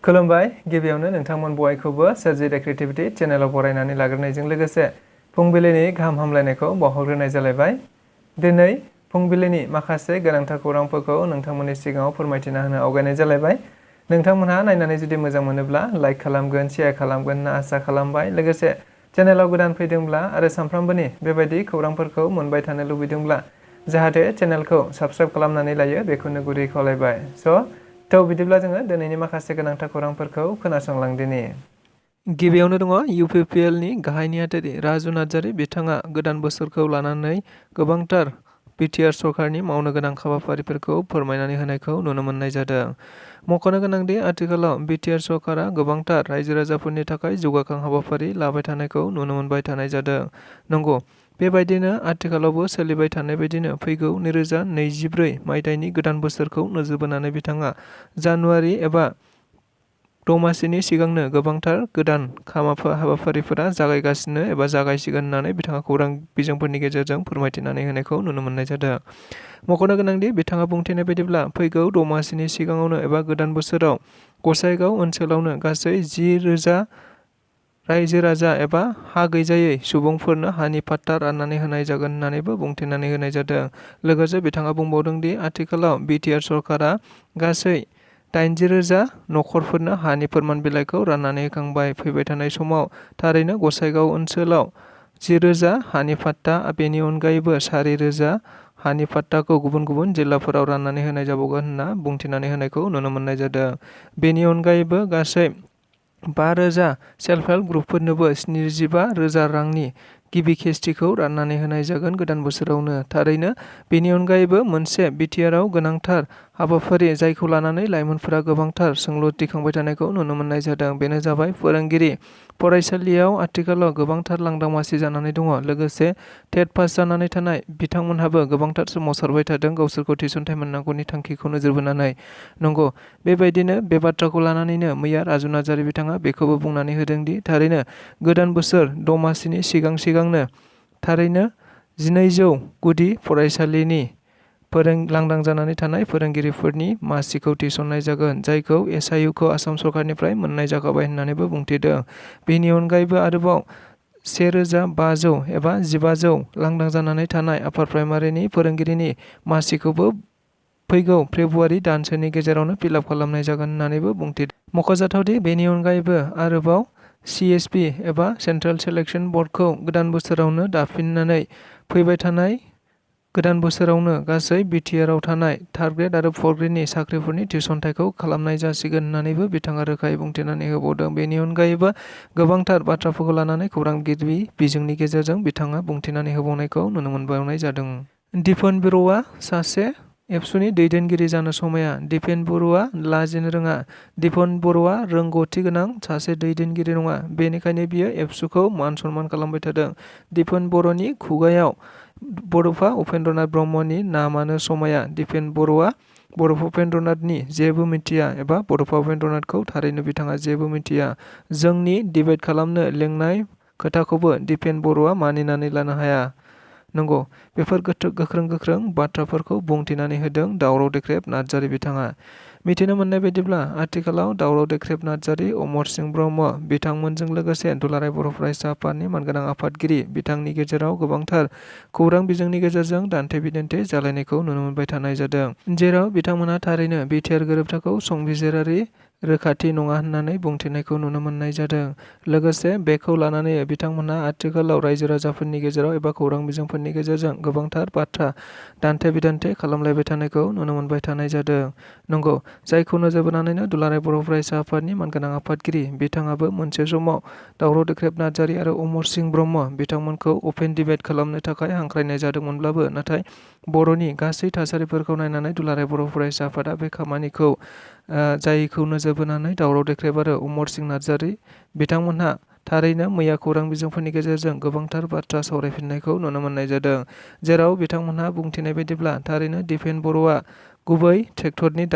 खुलुमबाय गिबियावनो नोंथांमोन बयखौबो सोरजिदा क्रिएटिभिटी चेनेलाव बरायनानै लाग्रोनायजों लोगोसे फुंबिलिनि गाहाम हामलायनायखौ बावहरग्रोनाय जालायबाय। दिनै फुंबिलिनि माखासे गोनांथार खौरांफोरखौ नोंथांमोननि सिगाङाव फोरमायथिना होनो आवगायनाय जालायबाय। नोंथांमोनहा नायनानै जुदि मोजां मोनोब्ला लाइक खालामगोन, शेयार खालामगोन होनना आसा खालामबाय। लोगोसे चेनेलाव गोदान फैदोंब्ला आरो सानफ्रामबोनि बेबायदि खौरांफोरखौ मोनबाय थानो लुबैदोंब्ला जाहाथे चेनेलखौ साबस्क्राइब खालामनानै लायो बेखौनो गुरै खावलायबाय। थ' बिदिब्ला जोङो दिनैनि माखासे गोनांथार खौरांफोरखौ खोनासंलांदिनि। गिबियावनो दङ UPPLनि गाहाय नेहाथारि राजु नार्जारि। बिथाङा गोदान बोसोरखौ लानानै गोबांथार बिटिआर सरकारनि मावनो गोनां हाबाफारिफोरखौ फोरमायनानै होनायखौ नुनो मोननाय जादों। मख'नो गोनांदि आथिखालाव बिटिआर सरकारा गोबांथार रायजो राजाफोरनि थाखाय जौगाखां हाबाफारि लाबाय थानायखौ नुनो मोनबाय थानाय जादों। नंगौ, बेबायदिनो आथिखालावबो सोलिबाय थानाय बायदिनो फैगौ 2024 मायथाइनि गोदान बोसोरखौ नोजोर बोनानै बिथाङा जानुवारि एबा दमासिनि सिगांनो गोबांथार गोदान हाबाफारिफोरा जागायगासिनो एबा जागायसिगोन होननानै बिथाङा खौरां बिजोंफोरनि गेजेरजों फोरमायथिनानै होनायखौ नुनो मोननाय जादों। मख'नो गोनांदि बिथाङा बुंथिनाय बायदिब्ला फैगौ दमासिनि सिगाङावनो एबा गोदान बोसोराव गसाइगाव ओनसोलावनो गासै 10,000 रायजो राजा एबा हा गैजायै सुबुंफोरनो हानि पाट्टा राननानै होनाय जागोन होननानैबो बुंथिनानै होनाय जादों। लोगोसे बिथाङा बुंबावदों दि आथिखालाव बिटिआर सरकारा गासै 80,000 नखरफोरनो हानि फोरमान बिलाइखौ राननानै होखांबाय। फैबाय थानाय समाव थारैनो गसाइगाव ओनसोलाव 10,000 हानि पाट्टा, बेनि अनगायैबो 4,000 हानि पाट्टाखौ गुबुन गुबुन जिल्लाफोराव राननानै होनाय जाबावगोन होनना बुंथिनानै होनायखौ नुनो मोननाय जादों। बेनि अनगायैबो गासै 5,000 सेल्फ हेल्प ग्रुपफोरनोबो 75,000 रांनि गिबि किस्तिखौ राननानै होनाय जागोन गोदान बोसोरावनो। थारैनो बेनि अनगायैबो मोनसे बिटिआरआव गोनांथार हाबाफारि जायखौ लानानै लाइमोनफोरा गोबांथार सोंलु दिखांबाय थानायखौ नुनो मोननाय जादों, बेनो जाबाय फोरोंगिरि। फरायसालियाव आथिखालाव गोबांथार लांदां मासि जानानै दङ। लोगोसे टेट पास जानानै थानाय बिथांमोनहाबो गोबांथार सोमावसारबाय थादों गावसोरखौ थिसनथाइ मोननांगौनि थांखिखौ नोजोर बोनानै। नंगौ, बेबायदिनो बे बाथ्राखौ लानानैनो मैया राजु नार्जारि बिथाङा बेखौबो बुंनानै होदों दि थारैनो गोदान बोसोर दमासिनि सिगांनो थारैनो 1,200 गुदि फरायसालिनि लांदां जानानै थानाय फोरोंगिरिफोरनि मासिखौ थिसननाय जागोन, जायखौ SIUखौ आसाम सरकारनिफ्राय मोननाय जाखाबाय होननानैबो बुंथिदों। बेनि अनगायैबो आरोबाव 1,500 एबा 1,500 लांदां जानानै थानाय आपार प्राइमारिनि फोरोंगिरिनि मासिखौबो फैगौ फेब्रुवारि दानसोनि गेजेरावनो फिलआप खालामनाय जागोन होननानैबो बुंथिदों। मख'जाथावदि बेनि अनगायैबो आरोबाव CSP एबा सेन्ट्रेल सिलेक्सन बर्डखौ गोदान बोसोरावनो दाफिननानै फैबाय थानाय गोदान बोसोरावनो गासै बिटिआरआव थानाय थार्ड ग्रेड आरो फर्थ ग्रेडनि साख्रिफोरनि थिसनथाइखौ खालामनाय जासिगोन होननानैबो बिथाङा रोखायै बुंथिनानै होबावदों। बेनि अनगायैबो गोबांथार बाथ्राफोरखौ लानानै खौरांगिरि बिजोंनि गेजेरजों बिथाङा बुंथिनानै होबावनायखौ नुनो मोनबावनाय जादों। दिपेन बर'आ सासे एबसुनि दैदेनगिरि जानो समाया। दिपेन बर'आ लाजिनो रोङा। दिपेन बर'आ रोंग'थि गोनां सासे दैदेनगिरि नङा, बेनिखायनो बियो एबसुखौ मान सनमान खालामबाय थादों। दिपेन बर'नि खुगायाव बड'फा उपेन्द्रनाथ ब्रह्मनि नामानो समाया। दिपेन बर'आ बड'फा उपेन्द्रनाथनि जेबो मिथिया एबा बड'फा उपेन्द्रनाथखौ थारैनो बिथाङा जेबो मिथिया। जोंनि डिबेट खालामनो लेंनाय खोथाखौबो दिपेन बर'आ मानिनानै लानो हाया। नंगौ, बेफोर गोख्रों बाथ्राफोरखौ बुंथिनानै होदों दावराव देख्रेब नार्जारि बिथाङा। मिथिनो मोननाय बायदिब्ला आथिखालाव दावराव देख्रेब नार्जारि, अमर सिंह ब्रह्म बिथांमोनजों लोगोसे दुलाराय बर' फरायसा आफादनि मानगोनां आफादगिरि बिथांनि गेजेराव गोबांथार खौरां बिजोंनि गेजेरजों दान्थे बिदान्थे जालायनायखौ नुनो मोनबाय थानाय जादों, जेराव बिथांमोनहा थारैनो बिटिआर गोरोबथाखौ संबिजिरारि रोखाथि नङा होननानै बुंथिनायखौ नुनो मोननाय जादों। लोगोसे बेखौ लानानै बिथांमोनहा आथिखालाव रायजो राजाफोरनि गेजेराव एबा खौरां बिजोंफोरनि गेजेरजों गोबांथार बाथ्रा दान्थे बिदान्थे खालामलायबाय थानायखौ नुनो मोनबाय थानाय जादों। नंगौ, जायखौ नोजोर बोनानैनो दुलाराय बर' फरायसा आफादनि मानगोनां आफादगिरि बिथाङाबो मोनसे समाव दावराव देख्रेब नार्जारि आरो अमर सिंह ब्रह्म बिथांमोनखौ अपेन डिबेट खालामनो थाखाय हांख्रायनाय जादोंमोनब्लाबो नाथाय बर'नि गासै थासारिफोरखौ नायनानै दुलाराय बर' फरायसा आफादा बे खामानिखौ जायखौ नोजोर बोनानै दावराव देख्रेब आरो अमर सिंह नार्जारि बिथांमोनहा थारैनो मैया खौरां बिजोंफोरनि गेजेरजों गोबांथार बाथ्रा सावरायफिननायखौ नुनो मोननाय जादों, जेराव बिथांमोनहा बुंथिनाय बायदिब्ला थारैनो दिपेन बर'आ गुबै ट्रेक्टरनि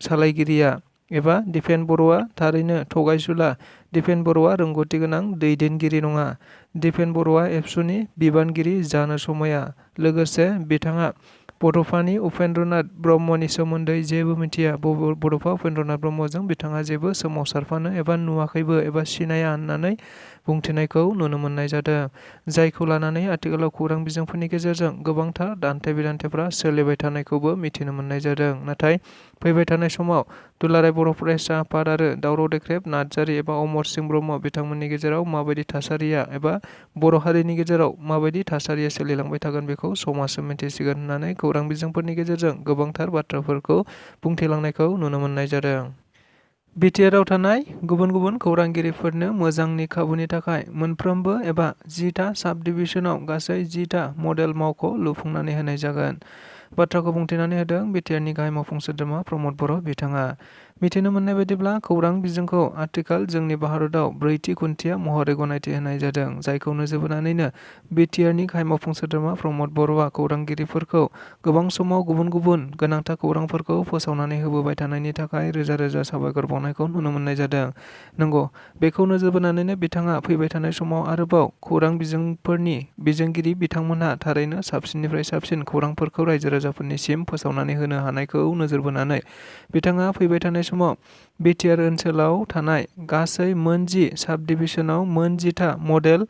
सालायगिरिया एबा दिपेन बर'आ थारैनो थगायसुला। दिपेन बर'आ रोंग'थि गोनां दैदेनगिरि नङा। दिपेन बर'आ एबसुनि बिबानगिरि जानो समाया। लोगोसे बिथाङा बड'फानि उपेन्द्रनाथ ब्रह्मनि सोमोन्दै जेबो मिथिया। बड'फा उपेन्द्रनाथ ब्रह्मजों बिथाङा जेबो सोमावसारफानो एबा नुवाखैबो एबा सिनाया होननानै बुंथिनायखौ नुनो मोननाय जादों। जायखौ लानानै आथिखालाव खौरां बिजोंफोरनि गेजेरजों गोबांथार दान्थे बिदान्थेफ्रा सोलिबाय थानायखौबो मिथिनो मोननाय जादों। नाथाय फैबाय थानाय समाव दुलाराय बर' फरायसा आफाद आरो दावराव देख्रेब नार्जारि एबा अमर सिंह ब्रह्म बिथांमोननि गेजेराव माबायदि थासारिया एबा बर' हारिनि गेजेराव माबायदि थासारिया सोलिलांबाय थागोन बेखौ समाजसो मिन्थिसिगोन होननानै खौरां बिजोंफोरनि गेजेरजों गोबांथार बाथ्राफोरखौ बुंथिलांनायखौ नुनो मोननाय जादों। बिटिआरआव थानाय गुबुन गुबुन खौरांगिरिफोरनो मोजांनि खाबुनि थाखाय मोनफ्रोमबो एबा 10टा साब डिभिजनाव गासै 10टा मडेल मावख' लुफुंनानै होनाय जागोन। बाथ्राखौ बुंथिनानै होदों बिटिआरनि गाहाय मावफुं सोद्रोमा प्रमद बर' बिथाङा। मिथिनो मोननाय बायदिब्ला खौरां बिजोंखौ आथिखाल जोंनि भारतआव 4थि खुन्थिया महरै गनायथि होनाय जादों। जायखौ नोजोर बोनानैनो बिटिआरनि गाहाय मावफुं सोद्रोमा प्रमद बर'आ खौरांगिरिफोरखौ गोबां समाव गुबुन गुबुन गोनांथार खौरांफोरखौ फोसावनानै होबोबाय थानायनि थाखाय रोजा रोजा साबायखर बावनायखौ नुनो मोननाय जादों। नंगौ, बेखौ नोजोर बोनानैनो बिथाङा फैबाय थानाय समाव आरोबाव खौरां बिजोंफोरनि बिजोंगिरि बिथांमोनहा थारैनो साबसिननिफ्राय साबसिन खौरांफोरखौ रायजो राजाफोरनिसिम फोसावनानै होनो हानायखौ नोजोर बोनानै बिथाङा फैबाय थानाय समाव बिटिआर ओनसोलाव थानाय गासै मोन 10 साब डिभिजनाव मोन 10टा मडेल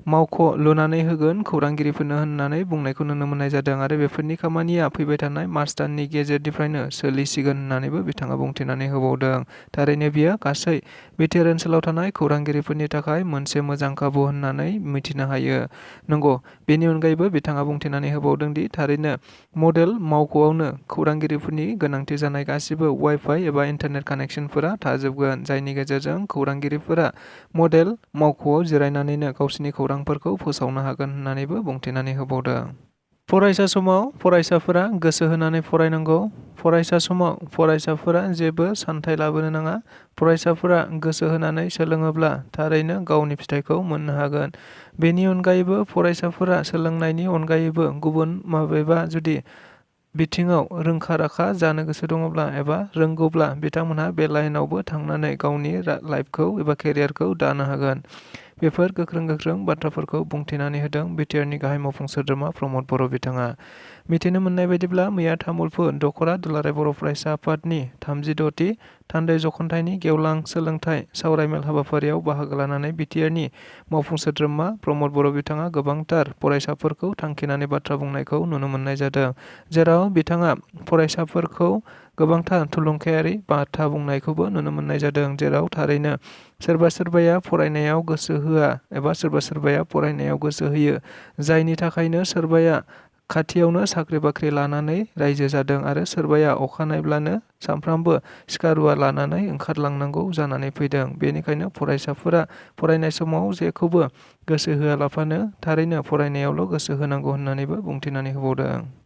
मावख' लुनानै होगोन खौरांगिरिफोरनो होननानै बुंनायखौ नुनो मोननाय जादों आरो बेफोरनि खामानिया फैबाय थानाय मार्च दाननि गेजेरनिफ्रायनो सोलिसिगोन होननानैबो बिथाङा बुंथिनानै होबावदों। थारैनो बियो गासै बिटिआर ओनसोलाव थानाय खौरांगिरिफोरनि थाखाय मोनसे मोजां खाबु होननानै मिथिनो हायो। नंगौ, बेनि अनगायैबो बिथाङा बुंथिनानै होबावदों दि थारैनो मडेल मावख'आवनो खौरांगिरिफोरनि गोनांथि जानाय गासिबो वाइफाइ एबा इन्टारनेट कानेक्सनफोरा थाजोबगोन। जायनि गेजेरजों खौरांगिरिफोरा मडेल मावख'आव जिरायनानैनो गावसिनि खौरांफोरखौ फोसावनो हागोन होननानैबो बुंथिनानै होबावदों। फरायसा समाव फरायसाफोरा गोसो होनानै फरायनांगौ। फरायसा समाव फरायसाफोरा जेबो सानथाय लाबोनो नाङा। फरायसाफोरा गोसो होनानै सोलोङोब्ला थारैनो गावनि फिथाइखौ मोननो हागोन। बेनि अनगायैबो फरायसाफोरा सोलोंनायनि अनगायैबो गुबुन माबेबा जुदि बिथिङाव रोंखा राखा जानो गोसो दङब्ला एबा रोंगौब्ला बिथांमोनहा बे लाइनावबो थांनानै गावनि लाइफखौ एबा केरियारखौ दानो हागोन। बेफोर गोख्रों बाथ्राफोरखौ बुंथिनानै होदों बिटिआरनि गाहाय मावफुं सोद्रोमा प्रमद बर' बिथाङा। मिथिनो मोननाय बायदिब्ला मैया तामुलपुर दख'रा दुलाराय बर' फरायसा आफादनि 36थि थान्दै जख'न्थाइनि गेवलां सोलोंथाइ सावरायमेल हाबाफारियाव बाहागो लानानै बिटिआरनि मावफुं सोद्रोमा प्रमद बर' बिथाङा गोबांथार फरायसाफोरखौ थांखिनानै बाथ्रा बुंनायखौ नुनो मोननाय जादों। जेराव बिथाङा फरायसाफोरखौ गोबांथार थुलुंगायारि बाथ्रा बुंनायखौबो नुनो मोननाय जादों। जेराव थारैनो सोरबा सोरबाया फरायनायाव गोसो होआ एबा सोरबा सोरबाया फरायनायाव गोसो होयो। जायनि थाखायनो सोरबाया खाथियावनो साख्रि बाख्रि लानानै रायजो जादों आरो सोरबाया अखानायब्लानो सानफ्रामबो सिखा रुवा लानानै ओंखारलांनांगौ जानानै फैदों। बेनिखायनो फरायसाफोरा फरायनाय समाव जेखौबो गोसो होआलाफानो थारैनो फरायनायावल' गोसो होनांगौ होननानैबो बुंथिनानै होबावदों।